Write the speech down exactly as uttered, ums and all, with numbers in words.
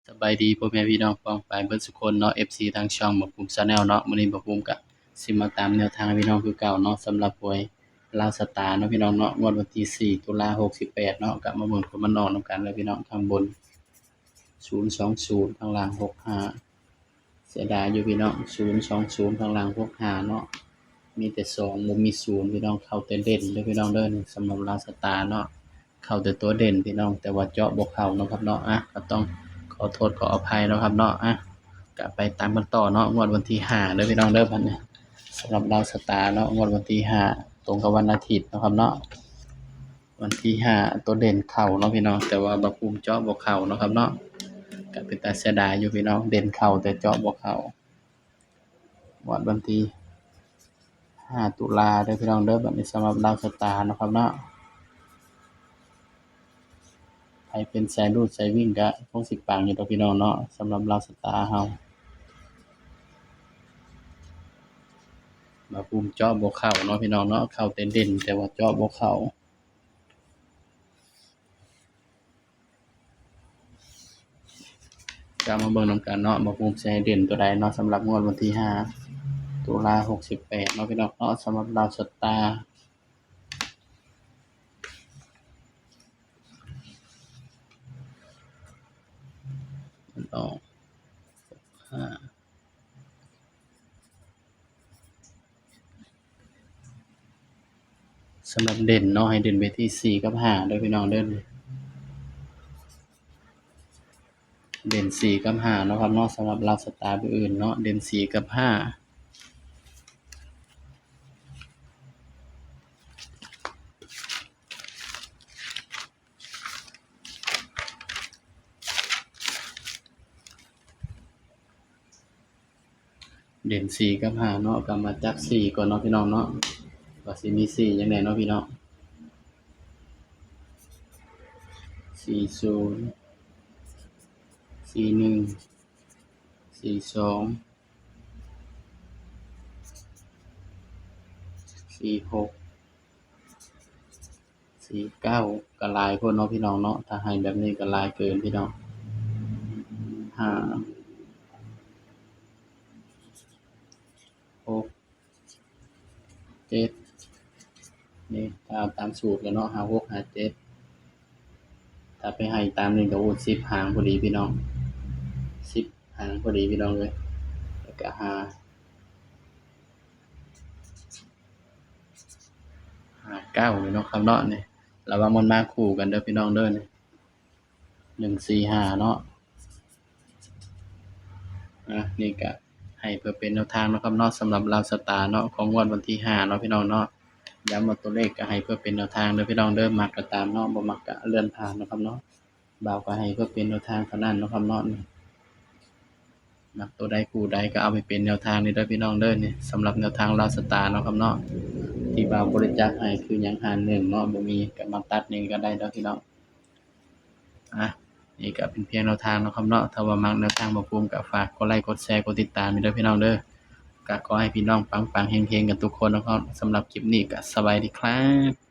สบายดีพ่อแม่พี่น้องป้องปายเบิดสุคนเนาะ เอฟซี ทางช่องบ่าวภูมิ Channel เนาะ มื้อนี้บ่าวภูมิก็สิมาตามแนวทางให้พี่น้องคือเก่าเนาะ สำหรับหวยลาวสตาร์เนาะพี่น้องเนาะ งวดวันที่สี่ ตุลา หกสิบแปดเนาะ ก็มาเบิ่งผลมันออกนำกันเลยพี่น้อง ข้างบน ศูนย์สองศูนย์ ข้างล่าง หกห้า เสียดายอยู่พี่น้อง ศูนย์สองศูนย์ ข้างล่าง หกห้า เนาะ มีแต่สอง บ่มีศูนย์ พี่น้อง เข้าแต่เด่นเด้อพี่น้องเด้อ สำหรับลาวสตาร์เนาะ เข้าแต่ตัวเด่นพี่น้อง แต่ว่าเจาะบ่เข้าเนาะครับเนาะ อ่ะ ก็ต้องขอโทษขออภัยเนาะครับเนาะ อ่ะ ก็ไปตามกันต่อเนาะ งวดวันที่ห้าเด้อพี่น้องเด้อ บัดนี้ สำหรับลาวสตาร์เนาะ งวดวันที่ห้า ตรงกับวันอาทิตย์เนาะครับเนาะ วันที่ห้า ตัวเด่นเข้าเนาะพี่น้อง แต่ว่าบ่าวภูมิเจาะบ่เข้าเนาะครับเนาะ ก็เป็นตาเสียดายอยู่พี่น้อง เด่นเข้าแต่เจาะบ่เข้า งวดวันที่ห้า ตุลาเด้อพี่น้องเด้อ บัดนี้สำหรับลาวสตาร์เนาะครับเนาะ ใครเป็นสายรูดสายวิ่งก็คงสิปังอยู่ดอกพี่น้องเนาะ สำหรับลาวสตาร์เฮา บ่าวภูมิเจาะบ่เข้าเนาะพี่น้องเนาะ เข้าแต่เด่น แต่ว่าเจาะบ่เข้า ก็มาเบิ่งนำกันเนาะ บ่าวภูมิสิให้เด่นตัวใดเนาะ สำหรับงวดวันที่ห้า ตุลา หกสิบแปดเนาะพี่น้องเนาะ สำหรับลาวสตาร์ มันออก ห้า สำหรับเด่นเนาะ ให้เด่นไปที่สี่กับห้าเด้อพี่น้องเด้อ เด่นสี่กับห้าเนาะครับเนาะ สำหรับลาวสตาร์มื้ออื่นเนาะ เด่นสี่กับห้า เด่นสี่กับห้าเนาะ ก็มาจักสี่ก่อนเนาะพี่น้องเนาะ ก็สิมีสี่หยังแหน่เนาะพี่น้อง สี่ศูนย์ สี่หนึ่ง สี่สอง สี่หก สี่เก้า ก็หลายโพดเนาะพี่น้องเนาะ ถ้าให้แบบนี้ก็หลายเกินพี่น้อง ห้า หก เจ็ด นี่ ถ้าเอาตามสูตรกันเนาะ ห้าหก ห้าเจ็ด ถ้าไปให้ตามนี้ก็ โอ้ สิบหางพอดีพี่น้อง สิบหางพอดีพี่น้องเอ้ย แล้วก็ห้า ห้าเก้า นี่เนาะครับเนาะ นี่ ระวังมันมาคู่กันเด้อพี่น้องเด้อ นี่ หนึ่งสี่ห้า เนาะ อ่ะ นี่ก็ให้เพื่อเป็นแนวทางเนาะครับเนาะ สำหรับลาวสตาร์เนาะ ของงวดวันที่ห้าเนาะพี่น้องเนาะ ย้ำว่าตัวเลขก็ให้เพื่อเป็นแนวทางเด้อพี่น้องเด้อ มักก็ตามเนาะ บ่มักก็เลื่อนผ่านเนาะครับเนาะ บ่าวก็ให้เพื่อเป็นแนวทางเท่านั้นเนาะครับเนาะ มักตัวใดคู่ใดก็เอาไปเป็นแนวทางนี่เด้อพี่น้องเด้อ นี่ สำหรับแนวทางลาวสตาร์เนาะครับเนาะ ที่บ่าวบริจาคให้คือหยัง ห้าหนึ่ง เนาะ บ่มีก็มาตัดนี่ก็ได้เด้อพี่น้อง อ่ะ นี่ก็เป็นเพียงแนวทางเนาะครับเนาะ ถ้าว่ามักแนวทางบ่าวภูมิก็ฝากกดไลค์ กดแชร์ กดติดตามให้เด้อพี่น้องเด้อ ก็ขอให้พี่น้องปังๆ เฮงๆ กันทุกคนนะครับ สำหรับคลิปนี้ก็สบายดีครับ